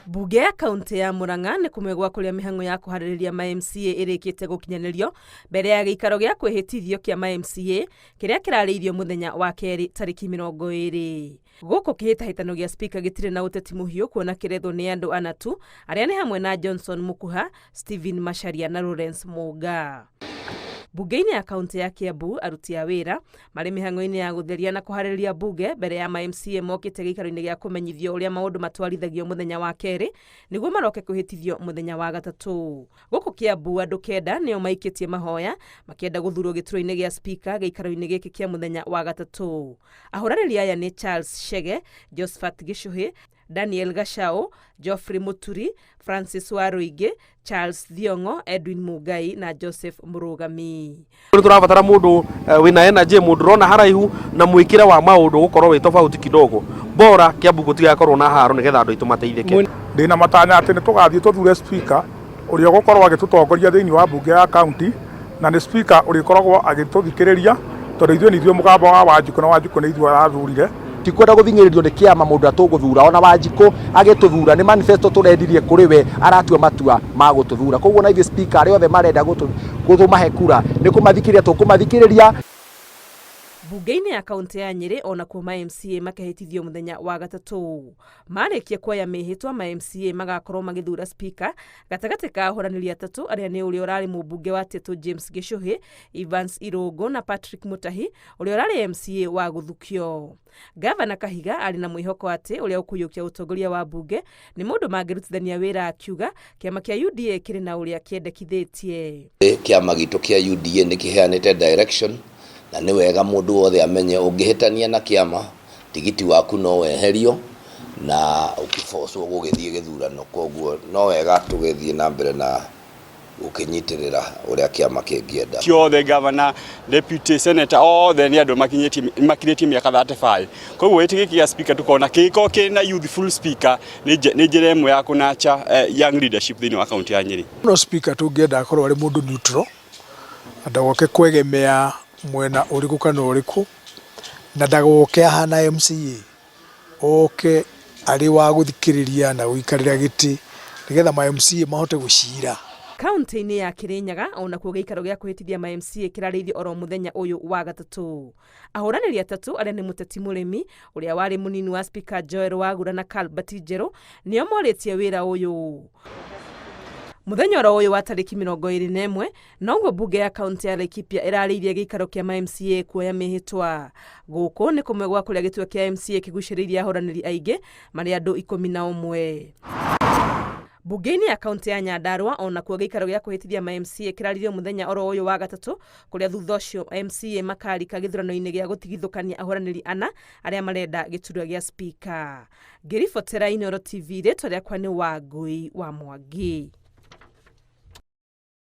Mbunge ya kaunti ya Murang'a nĩ kũmwe gwa kũrĩa mĩhang'o ya kũharĩrĩria ma MCA ĩrĩkĩte gũkinyanĩrio mbere ya gĩikaro gĩa kwĩhĩtithio kĩa ma MCA kĩrĩa kĩrarĩirio mũthenya wa kerĩ tarĩki 20. Gũkũ kĩhĩtahĩtano gĩa spika gĩtirĩ na ũteti mũhiũ kuona kĩrethwo nĩ andũ ana tu arĩa nĩ hamwe na Johnson Mukuha, Stephen Macharia na Lawrence Mũnga. Mbunge-inĩ ya kaunti ya Kiambu, aruti a wĩra marĩ mĩhang'o-inĩ ya gũtheria na kũharĩrĩria mbunge mbere ya ma MCA mokĩte gĩikaro-inĩ gĩa kũmenyithio ũrĩa maũndũ matwarithagio mũthenya wa kerĩ nĩguo maroke kwĩhĩtithio mũthenya wa gatatũ. Gũkũ Kiambu andũ kenda nĩo maikĩtie mahoya makĩenda gũthurwo gĩturwa-inĩ gĩa spika gĩikaro-inĩ gĩkĩ kĩa mũthenya wa gatatũ. Ahũranĩri aya nĩ Charles Chege, Josphat Gĩchũhĩ, Daniel Gachau, Geoffrey Muturi, Francis Waruingi, Charles Thiong'o, Edwin Mungai na Joseph Murugami. Nĩ tũrabatara mũndũ wĩna energy, mũndũ ũrona haraihu na mwĩkĩre wa maũndũ gũkorwo wĩ tofauti kidogo. Bora Kiambu gũtigakorwo na haro nĩgetha andũ aitũ mateithĩke. Ndĩna matanya atĩ nĩ tũgathiĩ tũthure speaker ũrĩa ũgũkorwo agĩtũtongoria thĩinĩ wa mbunge ya county, na nĩ speaker ũrĩkoragwo agĩtũthikĩrĩria tondũ ithuĩ nĩ ithuĩ mũgambo wa Wanjikũ na Wanjikũ nĩ ithuĩ arathurire. Tikwenda gũthing'ĩrĩrio nĩ kĩama mũndũ atũgũthura, ona Wanjikũ agĩtũthura nĩ manifesto tũrendirie kũrĩ we, aratua matua ma gũtũthura. Koguo na ithuĩ speaker arĩa othe marenda gũtũmahe kura nĩ kũmathikĩrĩria tũkũmathikĩrĩria. Mbunge-inĩ ya kaunti ya Nyĩrĩ onakuo ma MCA makehĩtithio mũthenya wa gatatũ. Marĩkia kuoya mĩhĩtwa ma MCA magakorwo magĩthura speaker gatagatĩ ka ahũranĩri atatũ arĩa nĩ ũrĩa ũrarĩ mũmbunge wa Tetũ James Gĩchũhĩ, Evans Irũngũ na Patrick Mutahi ũrĩa ũrarĩ MCA wa Gũthukio. Gavana Kahiga arĩ na mwĩhoko atĩ ũrĩa ũkũiyũkia ũtongoria wa mbunge nĩ mũndũ mangĩrutithania wĩra, akiuga kĩama kĩa UDA kĩrĩ na ũrĩa kĩendekithĩtie. Kĩama gitũ kĩa UDA nĩ kĩheanĩte direction na nĩ wega mũndũ wothe amenye ũngĩhĩtania na kĩama tigiti waku no weherio na ũkĩbocwo gũgĩthiĩ gĩthurano, koguo no wega tũgĩthiĩ na mbere na gũkĩnyitĩrĩra ũrĩa kĩama kĩngĩenda. Ciothe governor, deputy, senator othe nĩ andũ makirĩtie mĩaka 35. Koguo gĩtĩ gĩkĩ gĩa speaker tukona kĩngĩkorwo kĩrĩ na youthful speaker nĩ njĩra ĩmwe ya kũnacha young leadership thĩinĩ wa kaunti ya Nyĩrĩ. No speaker tũngĩenda akorwo arĩ mũndũ neutral na ndagoke kwegemea mwena ũrĩkũ kana ũrĩkũ, na ndagoke ahana MCA, oke arĩ wa gũthikĩrĩria na gũikarĩra gĩtĩ nĩgetha ma MCA mahote gũcira. Kaunti-inĩ ya Kirinyaga onakuo gĩikaro gĩa kwĩhĩtithia ma MCA kĩrarĩirio oro mũthenya ũyũ wa gatatũ. Ahũranĩri atatũ arĩa nĩ mũteti mũrĩmi ũrĩa warĩ mũnini wa Speaker Joel Wagura na Calbert Njerũ nĩo morĩtie wĩra ũyũ. Mũthenya oro ũyũ wa tarĩki 21 noguo mbunge ya kaunti ya Laikipia ĩrarĩirie gĩikaro kĩa ma MCA kuoya mĩhĩtwa. Gũkũ nĩ kũmwe gwa kũrĩa gĩturwa kĩa MCA kĩgucĩrĩirie ahũranĩri aingĩ marĩ andũ 11. Mbunge-inĩ ya kaunti ya Nyandarua onakuo gĩikaro gĩa kwĩhĩtithia ma MCA kĩraririo mũthenya oro ũyũ wa gatatũ kũrĩa thutha ũcio MCA makarika gĩthurano-inĩ gĩa gũtigithũkania ahũranĩri ana arĩa marenda gĩturwa gĩa speaker. Ngĩribotera Inooro TV, rĩtwa rĩakwa nĩ Wangũi wa Mwangi.